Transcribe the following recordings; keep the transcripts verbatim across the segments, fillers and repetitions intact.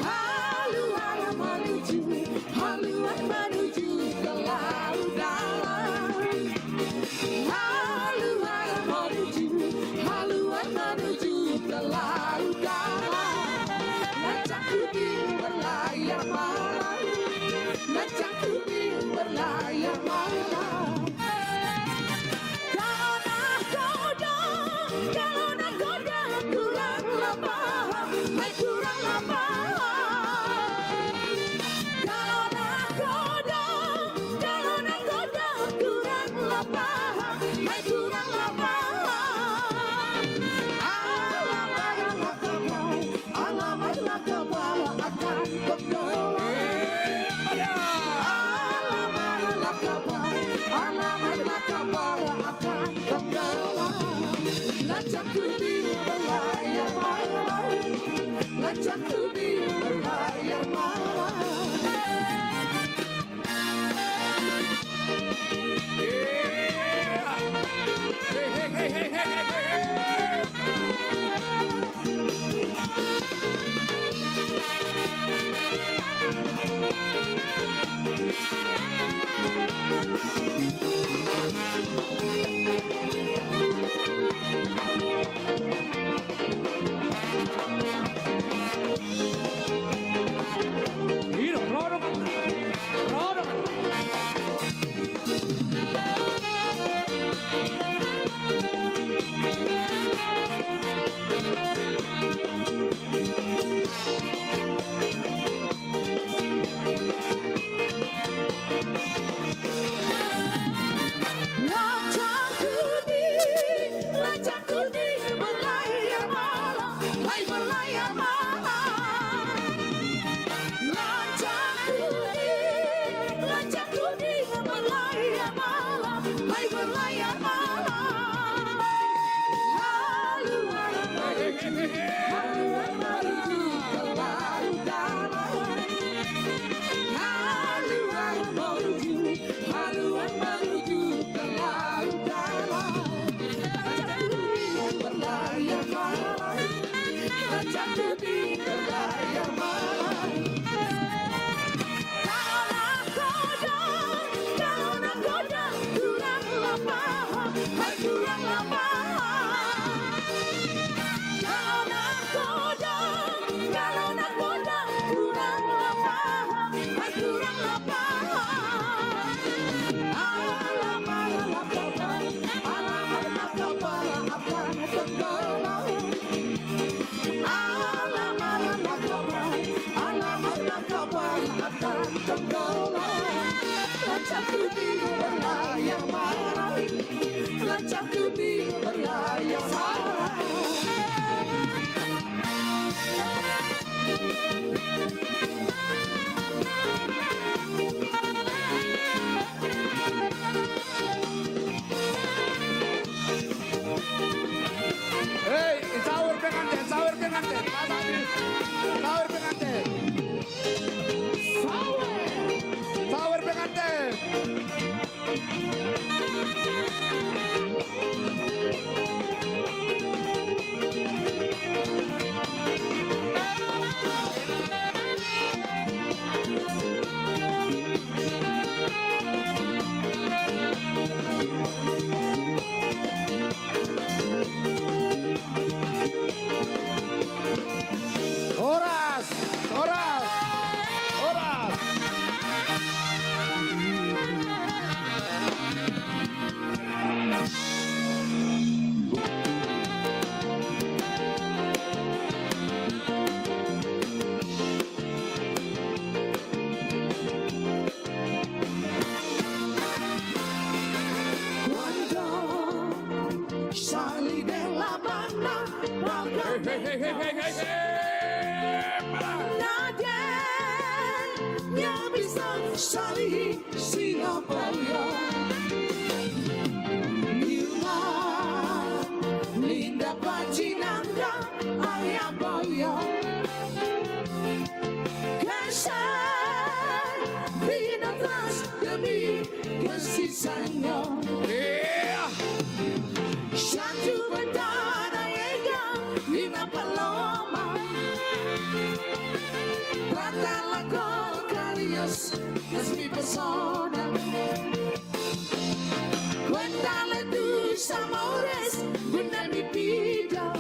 Haluan manuju, haluan manuju ke Laut Dalam. Haluan manuju, haluan manuju ke Laut Dalam. Lancang ku di berlayar malam, lancang ku di berlayar malam. Kalau nakoda, kalau nakoda, kurang lapar, hai kurang lapar. Kalau nakoda, kalau nakoda, kurang lapar, hai kurang lapar. Alam, alam, alam, alam, alam, akan tenggelam. Alam, alam, alam, alam, alam, akan tenggelam. Lancang ku di berlayar malam, lancang ku di berlayar malam. Haluan manuju ke Laut Dalam. Haluan manuju, haluan manuju ke Laut Dalam. Lancang ku di berlayar malam, lancang ku di berlayar malam. Kalau nakoda, kalau nakoda, kurang lapar, hai kurang lapar. Kalau nakoda, kalau nakoda, kurang lapar, hai kurang lapar. Alam, alam, alam, alam, akan tenggelam. Alam, alam, alam, alam, alam, akan tenggelam. Lancang ku di berlayar malam, lancang ku di berlayar malam. Hei, saur pengantin, saur pengantin, saur pengantin. Saur, saur pengantin. Horas, horas, horas. Hei, hei, hei, hei, hei, hei. Sali si Apoyo. Niula ninda pacinanda ai Apoyo. Kasar pinatras demi kasih sayang. Iya. Satu batana ega lima paloma. Batala kau karias kasmi persona. Kuentale tu samores guna mi pida.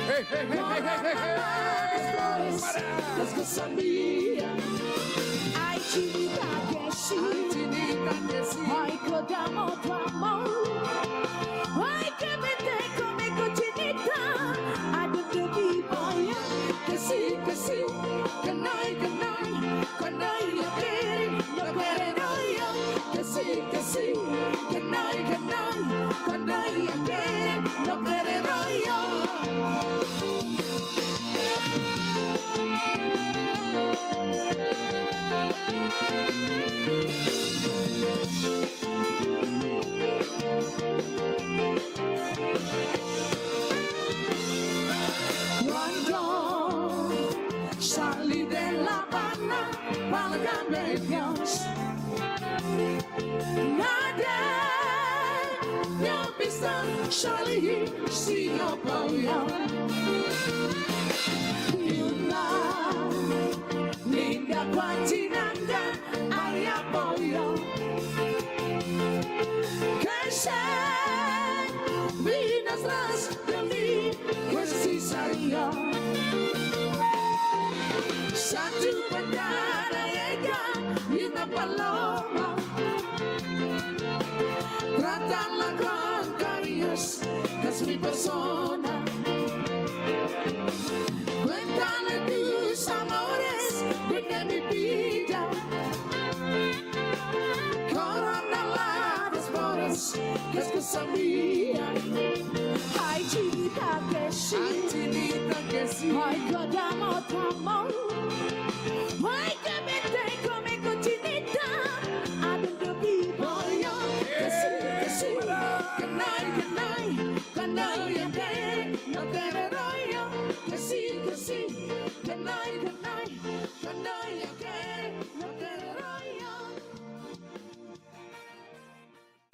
Hei, hei, hei, hei, hei, hei. Para. Kasku sambia. Ai cinta kesi. Ai cinta kesi. Ai kodamo tamo. Ai kebete kome ko cinta. Aduh kebi paya. Kesi, kesi. Kenai, kenai. Kenai ya kere. No kere no ya. Kesi, kesi. Kenai, kenai. Kenai ya kere. No kere no ya. Sali dela bana palga medios. Nada nyo bisa sali singo pauyo. Yuna ninda kuaci nanda. Ai Apoyo. Kasih binas ras demi kasih sayang. Satu batana ega lima paloma. Tratan lagon karias kasmi persona. Kuentale tu samores guna mi pida. Korona ladas boras kasku sambia. Ai cinta kesi. Ai cinta kesi. Ai kodamo tamo. Ai